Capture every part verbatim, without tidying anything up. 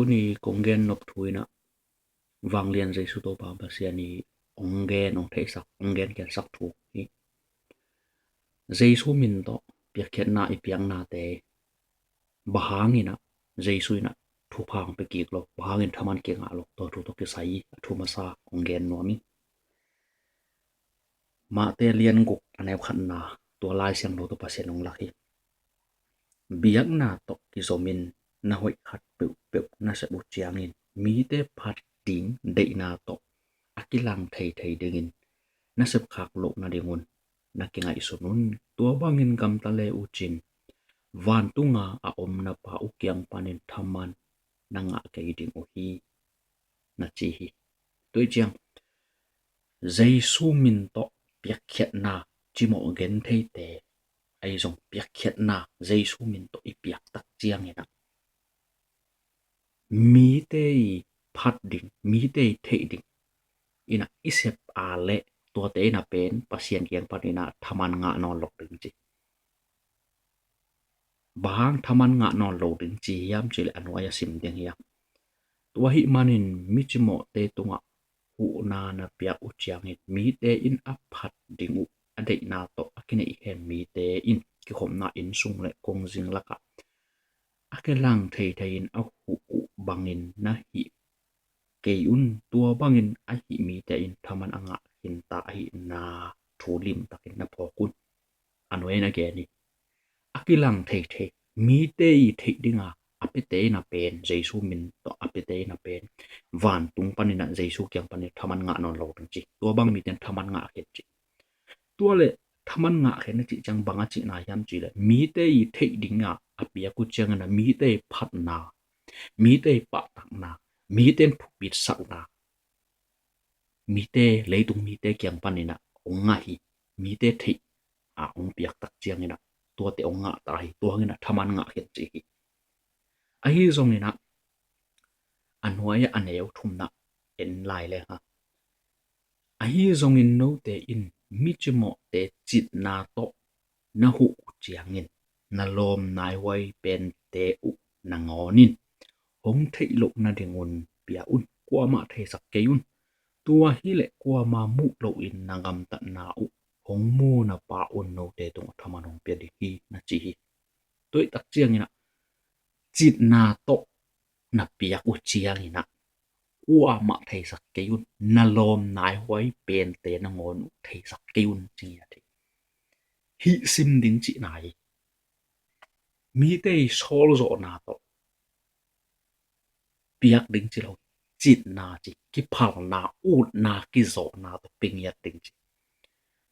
Tuni kong gen nop thu in ah, Vanglian Jesu Topa Pasian i hong gen, hong theihsak, hong gen khiatsak thu hi. Jesu min tawh piakkhiatna i piaknate, bang hangin ah Jesu in ah thupha hong pia kik lo, bang hangin thaman kingah lo, tua thu tawh kisai a thu masa kong gen nuam ing. Matthai lian guk, a neu khatna, tua Lai Siangtho tawh Pasian hong lak hi. Biakna tawh kizomin na hoih khat peuhpeuh na sep uh ciangin, mite phat ding deihna tawh a kilang theithei dingin na sepkhak loh nadingun na kingaihsun un. Tua bangin gamta le uh cin, vantunga a om na Pa uh kiang panin thaman na ngah kei ding uh hi, na ci hi. Tua ciang Jesu min tawh piakkhiatna cimawh gen theite, ahi zong piakkhiatna Jesu min tawh i piak tak ciangin ah, mite i phat ding, mite i theih ding in ah i sep a leh, tuate in ah pen Pasian kiang panin ah thaman ngah nawn lo ding ci. Bang hang thaman ngah nawn lo ding ci hiam cih leh, a nuai a sim ding hi a. Tua ahih manin mi cimawhte tungah huhna na piak uh ciangin, mite in a phat ding uh a deihna tawh a kineih hen mite in kikhopna inn sung le kongzing lakah a kilang theithei in a huh uh bangin na hih kei un. Tua bangin a hih mite in thaman a ngah khinta ahihna thu limtakin na phawk un. A nuai in a gen hi. A kilang theithei, mite i theih dinga a piate in a pen, Jesu min tawh a piate in a pen, vantung panin ah Jesu kiang panin thaman ngah nawn lo ding ci. Tua bang mite in thaman ngah khin ci. Tua le thaman ngah khin a cih ciang bang a cihna hiam cih leh, mite i theih dinga a piak uh ciangin ah mite i phatna, mite i pahtakna, mite in thupitsakna, mite, leitung mite kiang panin ah hong ngah hi. Mite theih a hong piak tak ciangin ah tuate hong ngah ta hi. Tua hangin ah thaman ngah khin ci hi. Ahi zongin ah, a nuai ah a neu thumna en lai le ha. Ahi zongin note in mi cimawhte citna tawh na huh uh ciangin, na lawm naihuai pente uh nangawn in hong theih loh nadingun pia un. Kuamah theisak kei un. Tua hileh kuamah muh loin na gamtatna uh hong mu na Pa un note tungah thaman hong pia ding hi, na ci hi. Tua hi tak ciangin ah, citna tawh na piak uh ciangin ah, kuamah theisak kei un, na lawm naihuai pente nangawn uh theisak kei un, ci ngiat hi. Hih sim ding cihna hi. Mite i sawlzawhna tawh piak ding ci lo, citna ci, kiphalna, utna, kizawhna tawh pia ngiat ding ci.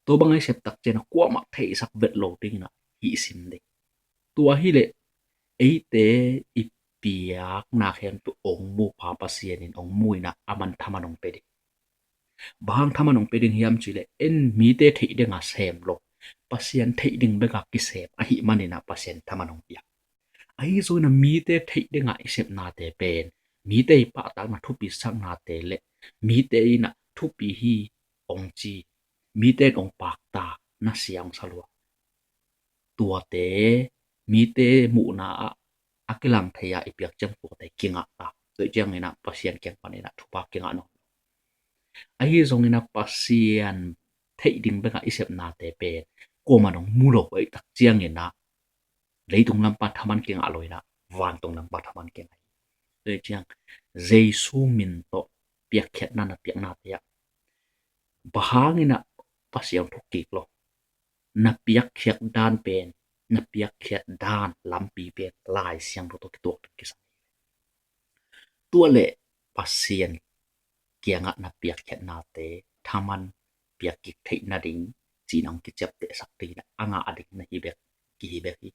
Tua bang a i sep tak ciangin ah kuamah theisak vet lo dingin ah hih sim ding. Tua hileh eite i piakna khempeuh hong mu Pa Pasian in hong mu in ah, aman thaman hong pia ding. Bang hang thaman hong pia ding hiam cih leh, en mite theih dinga sem lo, Pasian theih ding bek a kisem ahih manin ah Pasian thaman hong pia. Ahi zongin ah mite theih dinga i sepnate pen, mite i pahtakna, thupitsaknate le mite in ah thupi hi hong ci, mite in hong pakta, nasia hong sa lua, tuate mite muhna ah a kilang thei a i piak ciang tuate kingah ta. Tua ciangin ah Pasian kiang panin ah thupha kingah nawn lo. Ahi zongin ah Pasian theih ding bek a i sepnate pen kuamah in hong mu lo ahih tak ciangin ah, leitung lampa thaman kingah lo in ah, vantung lampa thaman kingah hi. Tua ciang Jesu min tawh piakkhiatna na piaknate ah, bang hangin ah Pasian thuk kik lo? Na piakkhiat dan pen, na piakkhiat dan lampi pen Lai Siangtho tawh kituak ding kisam. Tua leh Pasian kiangah na piakkhiatnate thaman piak kik theih nading cih in hong kiciaptehsak dingin ah a ngah ding na hi bek, kihi bek hi.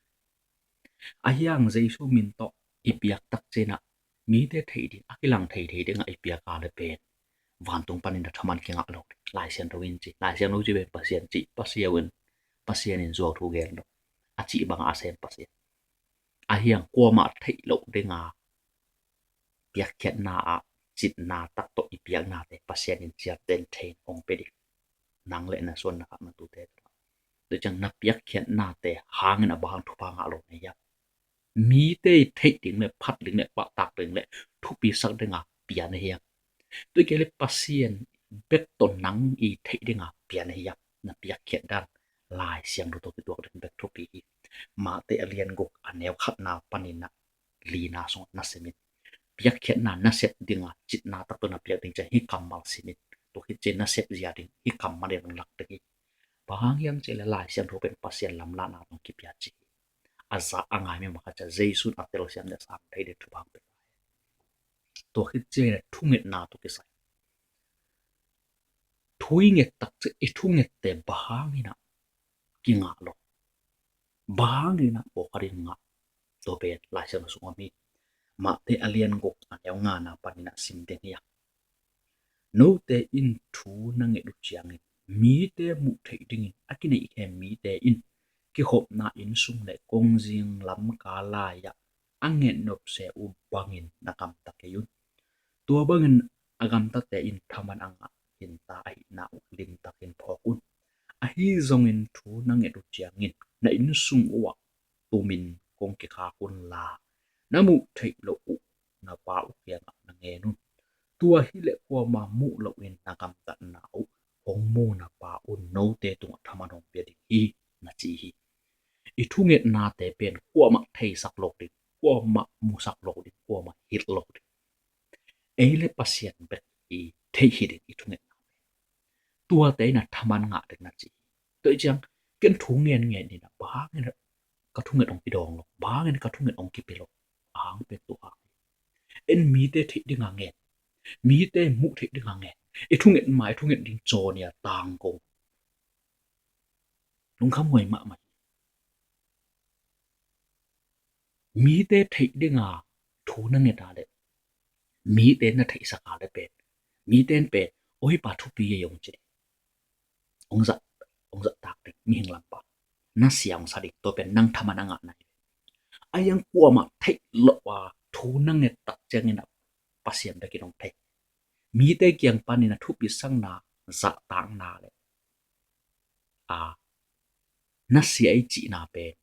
Ahi hang Jesu min tawh i piak tak ciangin ah, mite theih ding, a kilang theithei dingah i piak a leh pen, vantung panin ah thaman kingah lo ding. Lai Siangtho in ci, Lai Siangtho ci pen Pasian ci, Pasian in, Pasian in zuau thu gen lo, a cih bangah a sem Pasian. Ahi hang kuamah theih loh dinga piakkhiatna ah citna tak tawh i piaknate Pasian in ciaptehna thei in hong pia ding. Nang le na suan na khak na tute tungah. Tua ciang na piakkhiatnate hangin ah bang hang thupha ngah lo na hiam? Mite i theih ding le, phat ding le, pahtak ding le thupisak dinga pian ahi hiam? Tua hi kei leh Pasian bek tawh nang i theih dinga pian ahi hiam? Na piakkhiat dan Lai Siangtho tawh kituak ding bek thupi hi. Matthai a lian guk a neu khatna panin ah lina sungah na sim in. Piakkhiatna na sep dinga citna tak tawh na piak ding ciang hih kammal sim in. Tua khit ciang na sep zia ding hih kammal in hong lak ding hi. Bang hang hiam cih leh Lai Siangtho pen Pasian lamlahna hong kipia ci hi. A za a ngai mi mah khat ciang Jesu'n a telsiam leh a sang thei ding thupha hong pia. Tua khit ciangin a thungetna tawh kisai. Thu i nget tak ciang i thungette bang hangin ah kingah lo? Bang hangin ah pawlkhat in ngah? Tua pen Lai Siangtho sungah om hi. Matthai a lian guk a neu ngana panin ah sim ding hi a. Note in thu na nget uh ciangin mite muh theih dingin a kineih khem mite in kikhopna inn sung leh kongzing lamka lai-ah a ngetnop se uh bangin na gamta kei un. Tua bangin a gamtate in thaman a ngah khinta ahihna uh limtakin phawk un. Ahi zongin thu na nget uh ciangin na inn sung uhah tumin kong kikhak unla, na muh theih loh uh na Pa uh kiangah na ngen un. Tua hileh kuamah muh lohin na gamtatna uh hong mu na Pa un note tungah thaman hong pia ding hi, na ci hi. I thungetnate pen kuamah theisak lo ding, kuamah musak lo ding, kuamah hilh lo ding. Ei leh Pasian bek i theih hi ding i thungetna. Tuate in a thaman ngah ding, na ci hi. Tua hi ciang ken thu ngen ngen in ah bang hangin ka thunget hong kidawng lo, bang hangin ka thunget hong kipia lo? A hang pen tua hang. En mite theih dinga ngen, mite muh theih dinga ngen. I thunget ma i thunget ding caw nia tangko. Lungkham huai mahmah hi. Mite theih dinga thu na nget a leh mite na theihsak a leh pen mite in pen, "Oi pa, thupi ei," hong ci ding. Hong zah, hong zahtak ding, mihing lampa. Na sia hong sa ding, tua pen nang thaman a ngahna hi. Ahi hang kuamah theih loh a thu na nget tak ciangin ah Pasian bekin hong thei. Mite kiang panin a thupisakna, zahtakna leh a na sia i cihna pen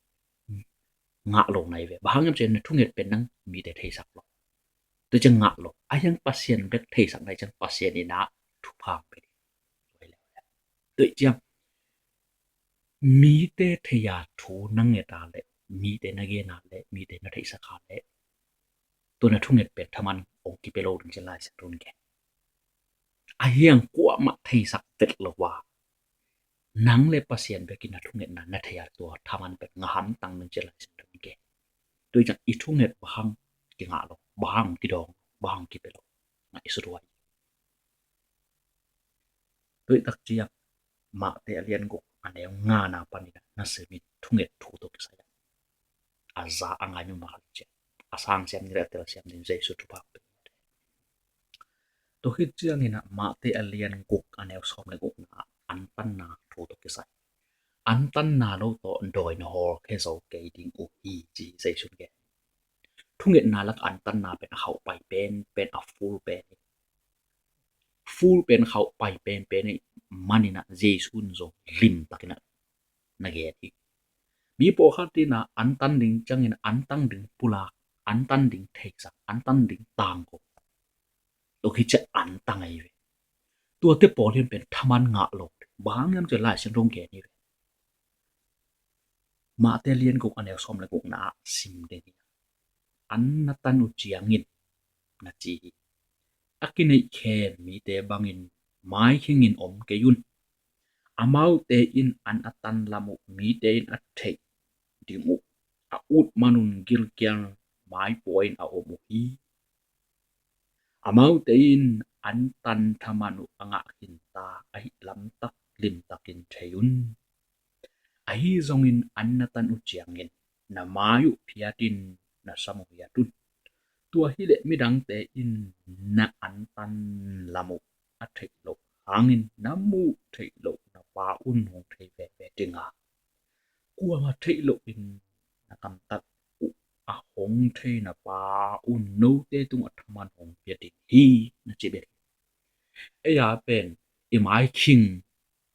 ngah lo na hi ve. Bang hang hiam cih leh na thunget pen nang mite theisak lo. Tua ciang ngah lo. Ahi hang Pasian bek theisak na hi ciang Pasian in ah thupha hong pia ding. Tua hi ciang mite thei a thu na nget a leh, mite na gen a leh, mite na theihsak a leh, tua na thunget pen thaman hong kipia lo ding ci Lai Siangtho in gen. Ahi hang kuamah theisak vet lo a nang leh Pasian bekin na thungetna na thei a, tua thaman pen ngah hamtang ding ci Lai Siangtho in gen. Tua hi ciang i thunget bang hang kingah lo, bang hang kidawng, bang hang kipia lo, ngaihsut huai. Tua hi tak ciang Matthai a lian guk a neu ngana panin ah na sim in, thunget thu tawh kisai a za a ngai mi mah khat ciang a sang siam ding leh a tel siam ding Jesu thupha hong pia. Tua khit ciangin ah Matthai a lian guk a neu sawm leh gukna ah antanna thu tawh kisai. Antanna lo tawh dawi na hawlkhia zo kei ding uh hi, ci Jesu'n gen. Thungetna lak antanna pen a khauh pai penpen, a full pen hi. Full pen khauh pai penpen ahih manin ah Jesu'n zong limtakin ah na gen hi. Mi pawlkhat in ah antan ding ciangin antan ding pulak, antan ding theisak, antan ding tangko. Tua khit ciang antang ahi ve. Tuate pawl in pen thaman ngah lo. Bang hang hiam cih leh Lai Siangtho in gen hi ve. Matthai lian guk a neu sawm leh gukna ah sim ding hi. An na tan uh ciangin na ci hi. A kineih khem mite bangin maikhingin om kei un. Amaute in an a tan lam uh mite in a theih ding uh a ut manun gilkial maipua in a om uh hi. Amaute in an tan thaman uh a ngah khinta ahih lamtak limtakin thei un. Ahi zongin an na tan uh ciangin na mai uh phiatin na sam uh hiat un. Tua hileh midangte in na an tan lam uh a theih loh hangin na muh theih loh na Pa un hong thei veve ding a, kuamah theih lohin na gamtat uh a hong thei na Pa un note tungah thaman hong pia ding hi, na ci bek hi. Ei a pen i maikhing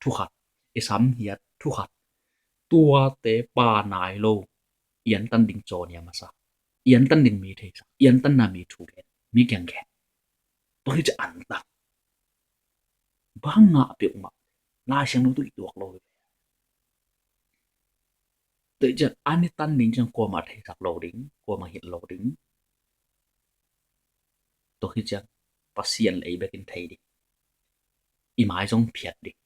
thukhat, i samhiat thukhat, tuate pha nai lo, i antan ding caw nia masa, i antan ding mi theisak, i antanna mi thugen. Mi kiang gen. Tua hi ciang an tang. Bang ngah peuhmah Lai Siangtho tawh kituak lo hi. Tua hi ciang an i tan ding ciang kuamah theisak lo ding, kuamah hilh lo ding. Tua hi ciang Pasian le ei bekin thei ding. I mai zong phiat ding.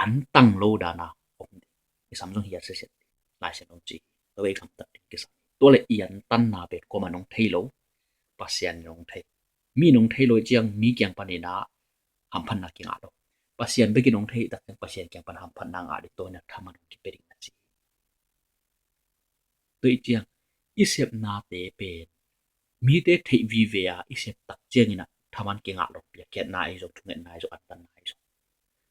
An tang lo dana om ding. I sam zong hiat sesiat ding. Lai Siangtho ci. Tua ei gamtat ding kisam. Tua le i an tanna pen kuamah nong thei lo. Pasian nong thei. Mi nong thei lo ciang mi kiang panin a hamphatna kingah lo. Pasian bekin nong thei tak ciang Pasian kiang pan hamphatna ngah ding, tua in a thaman hong kipia ding na ci. Tua hi ciang i sepnate pen mite theih vive a i sep tak ciangin a thaman kingah lo, piakkhiatna ahi zong, thungetna ahi zong, antanna ahi zong.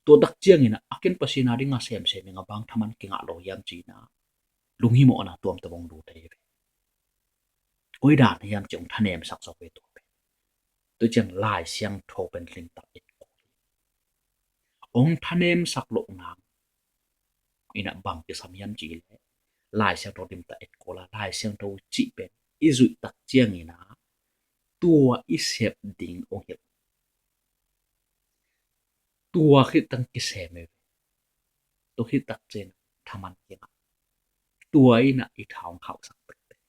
Tua tak ciangin a, a ken Pasian a ding a semsem ing a, bang thaman kingah lo hiam ci-in a lunghimawhna tuamtuam hong lut thei ve. Koi dan hiam ci hong thanemsak zo ve tua pen. Tua ciang Lai Siangtho pen limtak et kul hi. Hong thanemsak loh nang in a bang kisam hiam cih leh Lai Siangtho limtak et kul a, Lai Siangtho cih pen i zuih tak ciangin a tua i sep ding hong hilh. Tua khit tang kisem hi. Tua khit tak ciang thaman kingah. Tua in a i tha hong khauhsak tektek.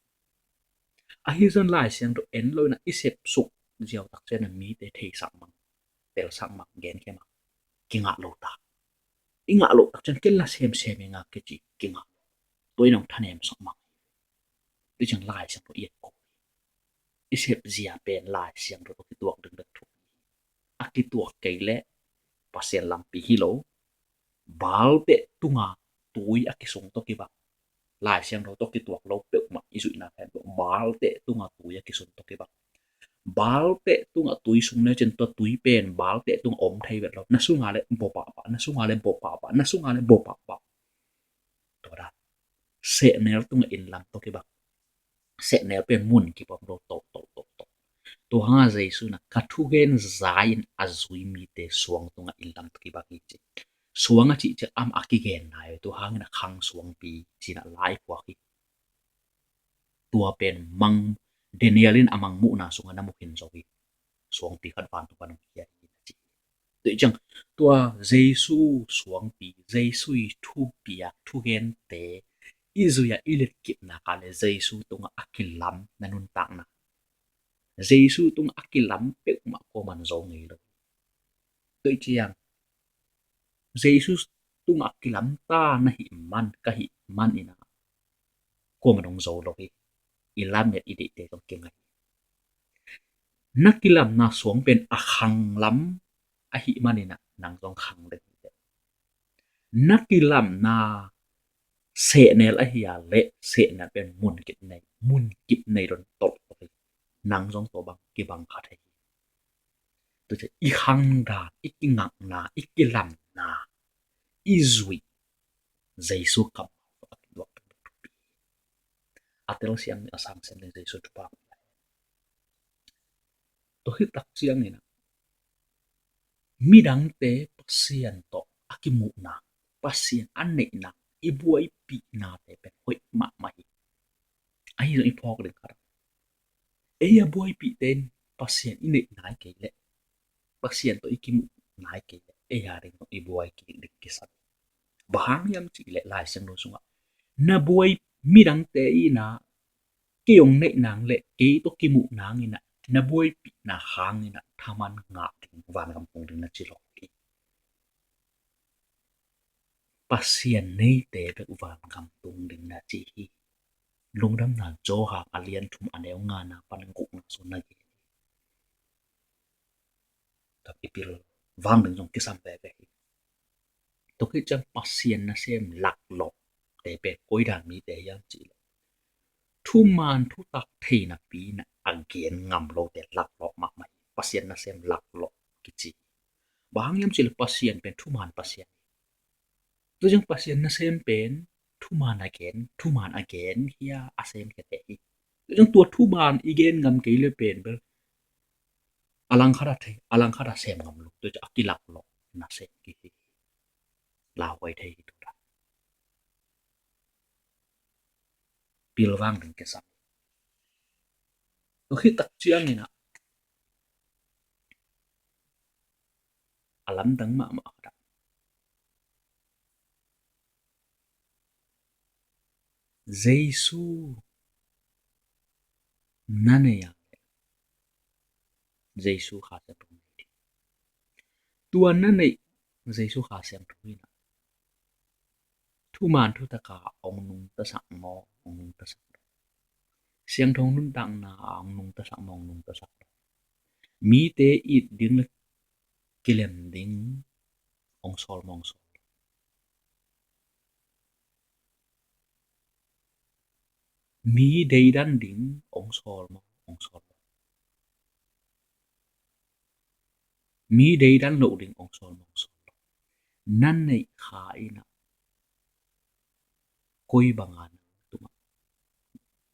Ahi zong Lai Siangtho en lo in a i sep suk ziau tak ciang a mite theisak mang, telsak mang, genkhia mang, kingah lo ta. I ngah lo tak ciang ken la semsem ing a kici kingah lo. Tua in hong thanemsak mang. Tua ciang Lai Siangtho i et kul. I sep zia pen Lai Siangtho tawh kituak ding bek thu. A kituak kei leh Pasian lampi hi lo. Balte tunga tui a kisung tawh kibang. Lai Siangtho tawh kituak lo peuhmah i zuihna khempeuh balte tunga tui a kisung tawh kibang. Balte tunga tui sung ne cin tua tui pen balte tunga om thei vet lo. Na sunga le bo pahpah, na sunga le bo pahpah, na sunga le bo pahpah. Tua dan. Sehnel tunga inn lam tawh kibang. Sehnel pen mun kipom lo, toh, toh, toh, toh. Tua hanga Jesu in a ka thugen za-in a zui mite suang tunga inn lam tawh kibang hi ci. Suang a cih ciang amah a kigen nai ve, tua hangin a khang suangpi ci-in a lai phuak hi. Tua pen mang, Daniel in a mangmuhna sungah na mu khin zo hi. Suangpi khat vantung pan hong khia hi na ci. Tua hi ciang tua Jesu suangpi, Jesu i thupiak, thugente i zui a i letkipna kha le Jesu tungah a kilam na nuntakna. Jesu tungah a kilam peuhmah kuaman zo ngei lo. Tua hi ciang Jesu tungah a kilam ta na hih man, ka hih man in a kuaman hong zo lo hi. I lamet i deihte zong kingai. Na kilamna suang pen a khang lam ahih manin a nang zong khang ding hi. Na kilamna sehnel ahi a leh sehnel pen munkip nei, munkip nei dong tolh hi. Nang zong tua bang kibang kha thei hi. Tua ciang i khang dan, i kingakna, i kilamna, i zuih Jesu kammal a kituak pen thupi. A telsiam ding, a sangsiam ding Jesu thupha. Tua hi tak ciangin a midangte Pasian tawh a kimuhna, Pasian a neihna, i buaipihnate pen hoih mahmah hi. Ahi zong i phawk ding khat, ei a buaipihte in Pasian i neih nai kei leh, Pasian tawh i kimuh nai kei leh, ei a ding zong i buai kik ding kisam. Bang hang hiam cih leh Lai Siangtho sungah na buai, midangte in a kei hong neih nang leh kei tawh kimuh nangin a na buaipihna hangin a thaman ngah ding, vangam tung ding na ci lo hi. Pasian neite bek vangam tung ding na ci hi. Lungdamna Johan a lian thum a neu ngana pan gukna sung na gen hi. Tua i pil vang ding zong kisam veve hi. Tua hi ciang Pasian nasem laklawh te pen koi dan mite hiam cih leh thuman thutak thei napi in a gen ngam lote laklawh mahmah hi. Pasian nasem laklawh kici. Bang hang hiam cih leh Pasian pen thuman Pasian hi. Tua ciang Pasian nasem pen thuman a gen, thuman a gen hi a, a sem khia teh hi. Tua ciang tua thuman i gen ngam kei leh pen bel a langkhat a thei, a langkhat a sem ngam lo. Tua ciang a kilaklawh nasem kihi hi. Lauhuai thei hi tua dan. Pilvang ding kisam. Tua hi tak ciangin a a lamdang mahmah khat ah, Jesu na nei a, Jesu Kha Siangtho nei ding. Tua na neih Jesu Kha Siangtho in ah thuman thutaka hong nungtasak maw, hong nungtasak lo. Siangtho nuntakna hong nungtasak maw, hong nungtasak lo. Mite it ding le kilem ding hong sawl maw, hong sawl lo. Mi deidan ding hong sawl maw, hong sawl lo. Mi deidan loh ding hong sawl maw, hong sawl lo. Na neih kha in ah koi banga na tungah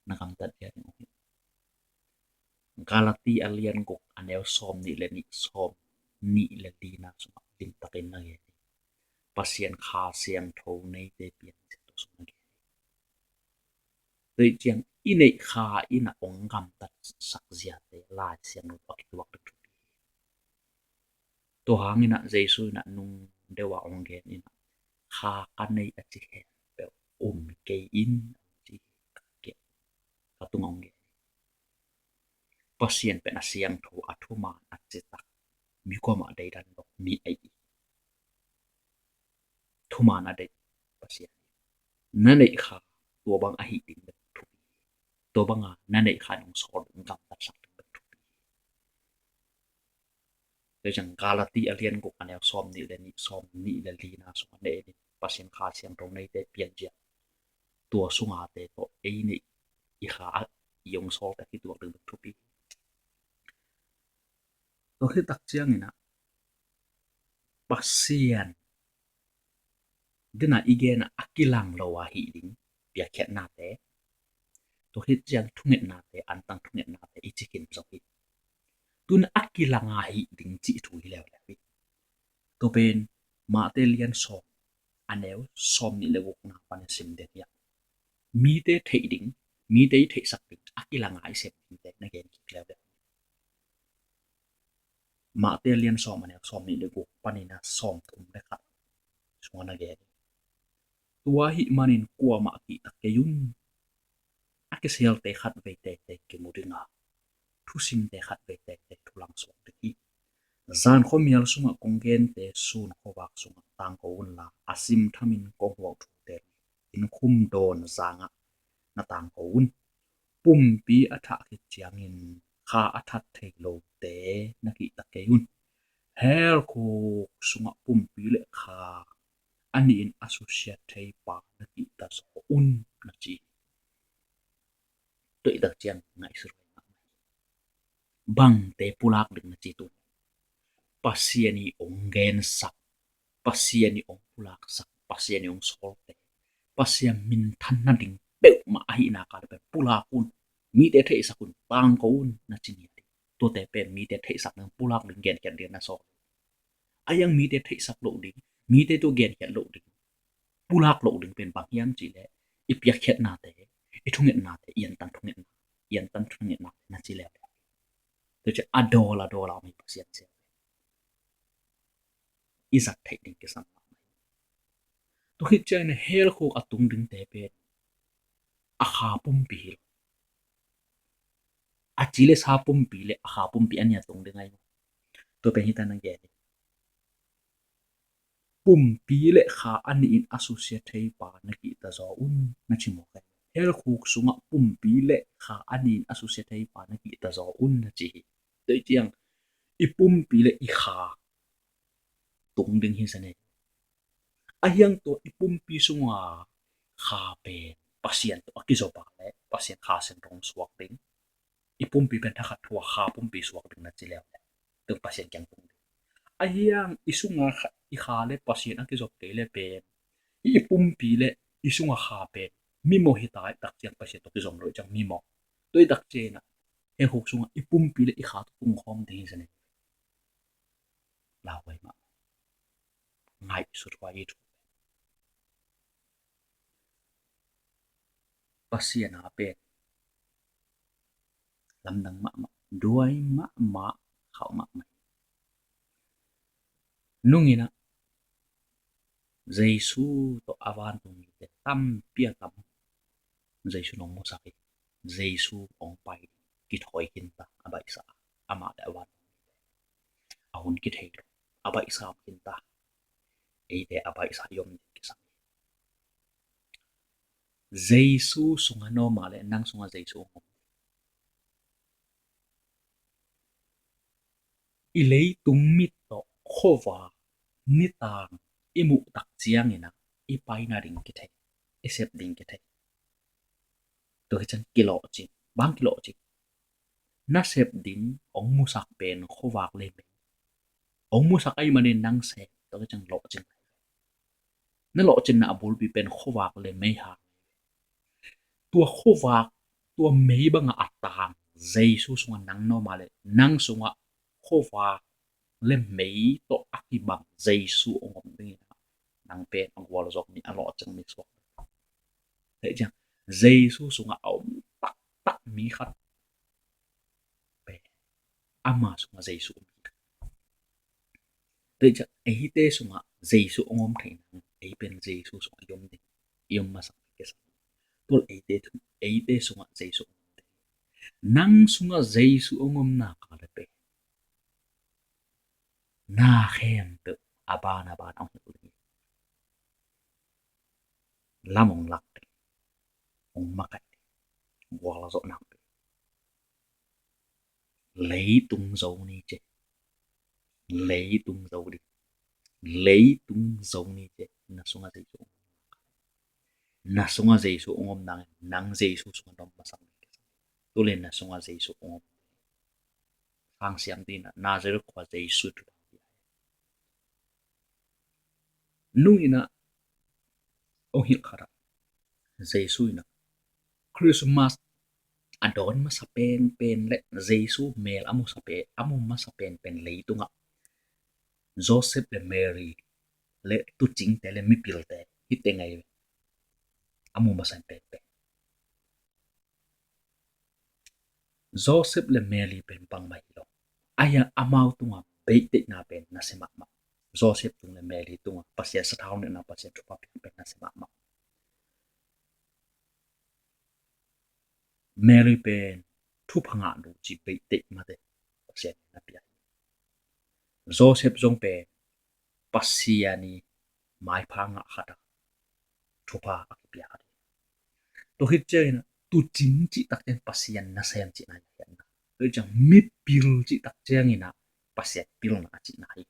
na gamtat dia ding hong hi. Galati a lian guk a neu sawm nih le nih, sawm nih le lina sungah limtakin na gen hi. Pasian Kha Siangtho neite pian siangtho sung na gen hi. Tua ciang i neih kha in ah hong gamtatsak ziate Lai Siangtho a kituak ding thupi hi. Tua hangin ah Jesu in ah nung deuh ah hong gen in ah, kha ka nei a ci khempeuh um kei in, a ci ka gen, ka tung hong gen. Pasian pen a siangtho, a thuman, a citak, mi kuamah deidan lo, mi a it, thuman a deih Pasian. Na neih kha tua bang ahi ding bek thupi. Tua banga na neih kha in hong sawl ding, gamtatsak ding bek thupi. Tua ciang Galati a lian guk a neu sawm nih le nih, sawm nih le lina sungah na et in, Pasian Kha Siangtho neite pian ziau, tua sungate tawh ei neih, i kha a, i hong sawlte kituak ding bek thupi. Tua khit tak ciangin ah Pasian dina i gen a, a kilang lo a hih ding piakkhiatnate, tua khit ciang thungetnate, antang thungetnate i ci khin zo hi. Tun a kilang a hih ding cih thu hi leuleu hi. Tua pen Mate lian sawm a neu sawm nih le gukna pan i sim ding hi a, mite theih ding, mite i theihsak ding a kilang a i sem dingte na gen kik leuleu. Mate lian sawm a neu sawm nih le guk panin a sawm thum le khat sungah na gen hi. Tua ahih manin kuamah kihta kei un. A kiselte khatvei teitei kimu ding a, thusimte khatvei teitei thulang suak ding hi. Zan khuamial sungah kong gente sun khuavak sungah tangko unla, a simthamin kong huauh thute innkhum dawn zangah na tangko un. Pumpi a thah khit ciangin kha a that thei lote na kihta kei un. Hell khuk sungah pumpi le kha a nihin a susia thei pa na kihta zaw un, na ci hi. Tua i tak ciang ngaihsut huai mahmah hi. Bangte pulak ding na ci tu? Pasian i hong gensak, Pasian i hong pulaksak, Pasian i hong sawlte, Pasian minthan nading peuhmah ahihna kal pen pulak un, mite theihsak un, tangko un na ci ni a ding. Tuate pen mite theihsak ding, pulak ding, genkhiat ding na sawl. A hiang mite theihsak loh ding, mite tua genkhiat loh ding, pulak loh ding pen bang hiam cihleh i piakkhiatnate, i thungetnate, i antang thungetna, i antang thungetnate na ci leuleu. Tua ciang a dawl a dawl a om hi Pasian sial. I zat theih ding kisam mahmah hi. Tua khit ciangin hell khuk a tung dingte pen a kha pumpi hi lo. A ci le sa pumpi le a kha pumpi a nih a tung ding ahi maw? Tua pen hi ta na gen hi. Pumpi le kha a nihin a susia thei pa na kihta zaw un, na ci mawk hi. Hell khuk sungah pumpi le kha a nihin a susia thei pa na kihta zaw un, na ci hi. Tua i ciang i pumpi le i kha tung ding hi sa nei. A hiang tua i pumpi sunga kha pen Pasian tawh a kizop a le Pasian Kha Siangtho hong suak ding. I pumpi pen thakhat thu a kha pumpi suak ding na ci leuleu, tung Pasian kiang tung ding. A hiang i sunga kha, i kha le Pasian a kizop kei le pen i pumpi le i sunga kha pen mimawh hi ta i tak ciang Pasian tawh kizom lo i ciang mimawh. Tua i tak ciang a hell khuk sunga i pumpi le i kha tawh tung khawm ding hi sa nei. Lauhuai mah. Ngaihsut huai i thu. Pasian a pen lamdang mahmah, duai mahmah, khauh mahmah. Nung inah Jesu tawh a vantung mite tampi a tam Jesu nong musak hi. Jesu hong pai ding kithawi khinta a baihsa, amah le a vantung mite a hun kithei lo a baihsa om khinta. Eite a baihsa i om ding kisam hi. Jesu sungah no mah le nang sungah Jesu hong om. I leitung mit tawh khuavak nitang i muh tak ciangin ah i paina ding kithei, i sep ding kithei. Tua hi ciang kilawhcing, bang kilawhcing. Na sep ding hong musak pen khuavak le mei. Hong musak ahih manin nang sep, tua hi ciang lawhcing. Na lawhcinna a bulpi pen khuavak le mei hang. Tua khuavak, tua mei bangah a tang Jesu sungah nang no mah le nang sungah khuavak le mei tawh a kibang Jesu hong om ding inah nang pen a gualzawh mi, a lawhcing mi suak. Tua hi ciang Jesu sungah a om taktak mi khat pen ama sungah Jesu om hi. Tua hi ciang eite sungah Jesu hong om theih nang, ei pen Jesu sungah i om ding, i om masak ding kisam. Tua eite thu, eite sungah Jesu hong om ding. Nang sungah Jesu hong om nak leh pen na khempeuh a ban a ban hong hilh ding. Lam hong lak ding, hong makaih ding, gualzawh nak ding. Leitung zo ni ci. Leitung zo ding. Leitung zo ni ci. Na sungah Jesu hong om. Na sungah Jesu hong om nang, nang Jesu sungah na om masak ding kisam. Tua leh na sungah Jesu hong om. Sang Siam ding inah Nazareth khua Jesu thu nung inah hong hilh khat ah Jesu inah Christmas a dawn masa penpen le Jesu mel a musa pen, a mu masa penpen leitungah Joseph le Mary le tuucingte le mipilte hite ngei ve. A mu masa penpen Joseph le Mary pen bangmah hi lo. Ahi a amau tungah beihtheihna pen nasia mahmah. Joseph tung le Mary tungah Pasian sathau neihna, Pasian thupha piak pen nasia mahmah. Mary pen thupha ngah lo ci beihtheih mate Pasian na pia hi. Joseph zong pen Pasian i maipha ngah khat a thupha a kipia khat hi. Tua khit ciangin ah tuucing cih tak ciang Pasian nasem cihna hi a, tua ciang mipil cih tak ciangin ah Pasian pilna a cihna hi.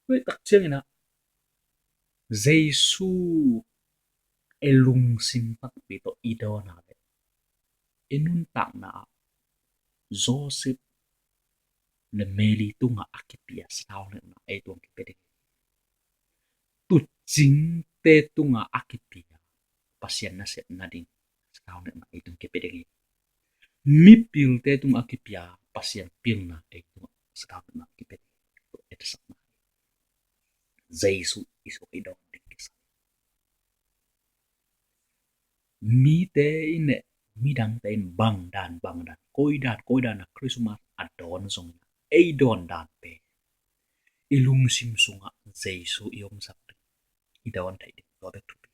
Tua tak ciangin ah Jesu i lungsim takpi tawh i dawn a leh i nuntakna ah Joseph le Mary tungah a kipia sathau neihna ei tung kipia ding. Tuucingte tungah a kipia Pasian nasepna ding sathau neihna ei tung kipia ding hi. Mipilte tungah a kipia Pasian pilna ei tungah sathau neihna kipia ding hi. Tua et sakna hi. Jesu i sungah i dawn ding kisam. Mite in le midangte in bang dan bang dan, koi dan koi dan a Christmas a dawn zongin ei dawn dan pen i lungsim sungah Jesu i omsak ding, i dawn theih ding, tua bek thupi.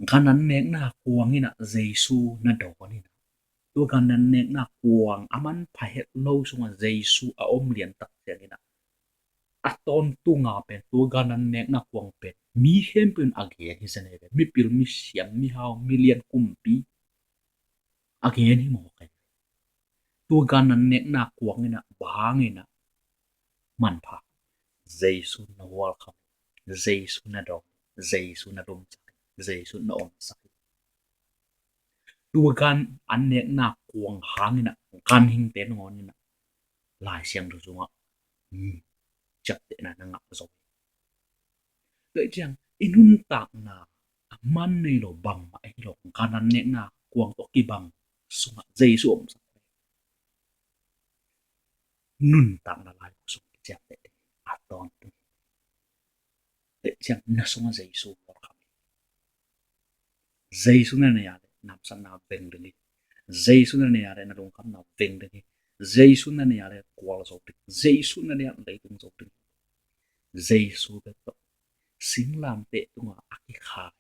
Gan an nekna kuang in ah Jesu na dawn in ah, tua gan an nekna kuang a manpha het lo sungah Jesu a om lian tak ciangin ah a tawntung a pen tua gan an nekna kuang pen mi khempeuh in a gen hi zen hi ve. Mipil, misiam, mihau, milian, kumpi a gen hi mawk hi. Tua gan an nekna kuang in ah bang in ah manpha, Jesu na hualkham, Jesu na dawn, Jesu na lumsak, Jesu na omsak. Tua gan an nekna kuang hangin ah ganhingte nangawn in ah Lai Siangtho sungah ciaptehna na ngah zo. Tua ciang i nuntakna a man nei lo bangmah ahi lo, gan an nekna kuang tawh kibang sungah Jesu omsak, nuntakna lai sung ciapteh ding a tawntung. Tua ciang na sungah Jesu welcome. Jesu na nei a leh na hamsatna veng ding hi. Jesu na nei a leh na lungkhamna veng ding hi. Jesu na nei a leh gual khol zo ding. Jesu na lian leitung zo ding. Jesu bek tawh singlamteh tungah a kikhai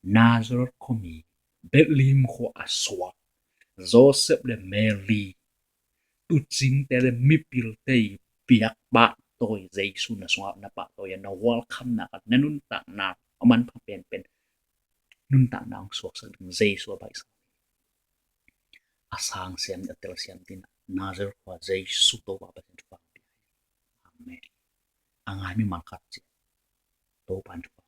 Nazareth khuami Bethlehem khua a suak Joseph le Mary, tuucingte le mipilte i biak pahtawi Jesu na sungah na pahtawi a, na welcome-nak a, na nuntakna a manpha penpen nuntakna hong suaksak ding Jesu a baihsa. A sang siam, a tel siam ding Nazareth khua Jesu Topa Pasian thupha pia. Amen. A ngai mi malkhat ci. Topa in thupha